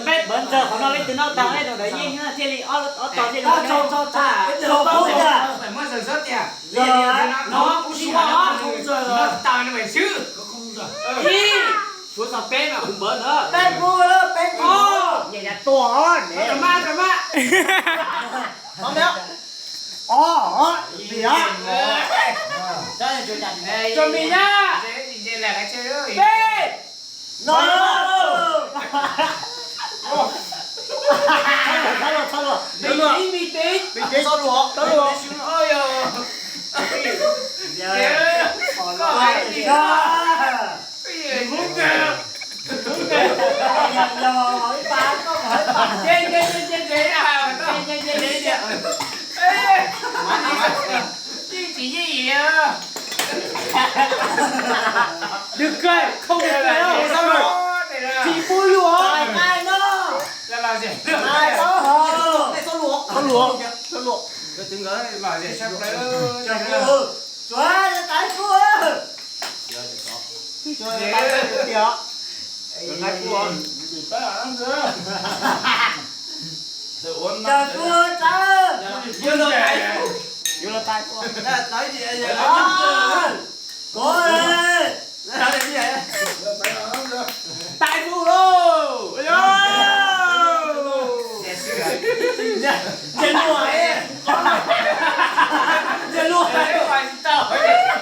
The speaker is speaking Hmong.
Peb npawv ntxawg qhov no peb twb noj tag, peb tus ntawd yeej thiaj li ob tog thiaj li. Ib, kuv xav peb mas kuv npawv ntawd. Peb mus, peb mus. Niam tus tuag ne. Os, os, lim os. Tso mis na. Peb. No. Txhob luag, txhob luag. Mis tiv, mis tiv. Mis tiv, txhob luag, txhob luag. Đừng kệ, không được kệ đâu. Sao rồi? Chị vui lụa. Tài tay nó. Tài táo hò. Txhob luag, txhob luag. Tsuav, taiv kuj. Tsuav taiv kuj tiag. Tsuav kuj tsav. Yuav los taiv kuj. Kov. Taiv kuj lauj. Ntsej muag, ntsej muag, ntsej muag.